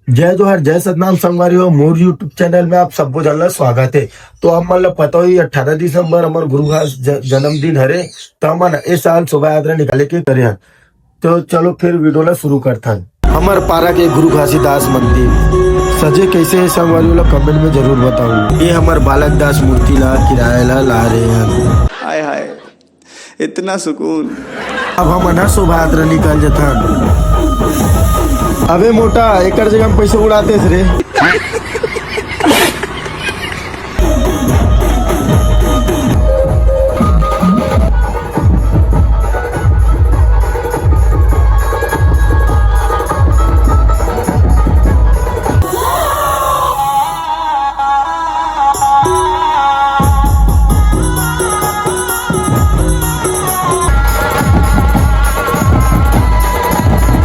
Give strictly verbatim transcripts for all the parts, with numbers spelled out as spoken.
जय जोहार, जय सतनाम संगवारी हो, मोर YouTube चैनल में आप सबो झन ला स्वागत हे। तो आप मन ला पता होही, अठारह दिसंबर हमर गुरु घास ज-, जन्मदिन हरे, तो हमन ए साल शोभा यात्रा निकाले के करे हन। तो चलो फिर वीडियो ला शुरू करथन। हमर पारा के गुरु घासीदास मंदिर सजे कैसे हे संगवारी हो, कमेंट में जरूर बताओ। ये हमर बालक दास मूर्ति ला किराया ला ला रहे हन। हाय हाय, इतना सुकून। अब हमन ह शोभा यात्रा निकल जथन। अबे मोटा, एकर जगह हम पैसे उड़ाते थे रे।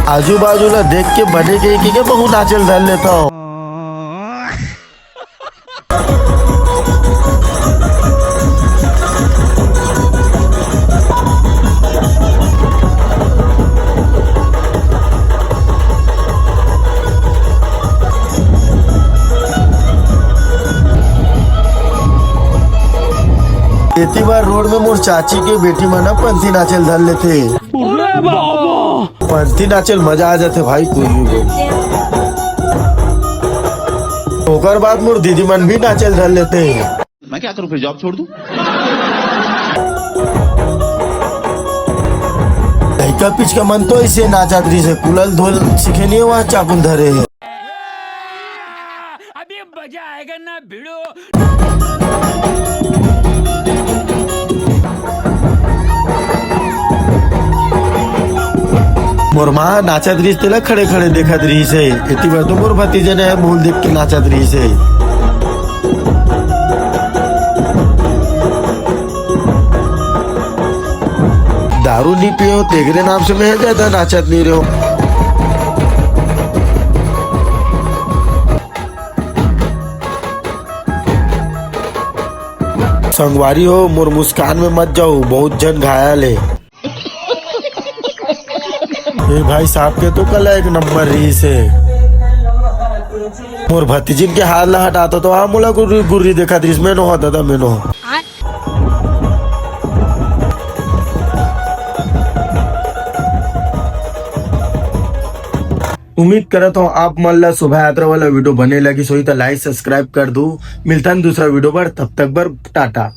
आजू बाजू ला देख के बने के, के, के बहुत नाचल धर लेता हूँ। एती बार रोड में मोर चाची के बेटी मन ह पंथी नाचल धर लेथे। अरे बाबा! पंथी नाचल मजा आ जाथे भाई, कोई भी बोल। ओकर बाद मोर दीदी मन भी नाचल धर लेथे। मैं क्या करूं फिर, जॉब छोड़ दूं? लइका पिचका मन तो ऐसे नाचत रहिस हे, कुलल धोल सीखे नहीं, वहाँ चाकुल धरे हे। अभी मजा आएगा ना भिड़ो। मोर माँ नाचत रहिस, तेला खड़े खड़े देखत रहिस हे। एती बर तो मोर भतीजा ने मोल देख के नाचत रहिस हे। दारू नी पियो, तेगरे नाम से मैं ज्यादा नाचत नहीं रहो। संगवारी हो, मोर मुस्कान में मत जाओ, बहुत झन घायल हे। ए भाई साहब के तो कला एक नंबर रहिस हे। मोर भतीजिन के हाथ ला हटाता तो आ मोला गुर्री गुर्री देखत रहिस, मैं नो हा दादा, मैं नो हा। उम्मीद करत हूँ आप मन ला शोभा यात्रा वाला वीडियो बने लगिस होही, तो लाइक सब्सक्राइब कर दू। मिलथन दूसरा वीडियो पर, तब तक बर टाटा।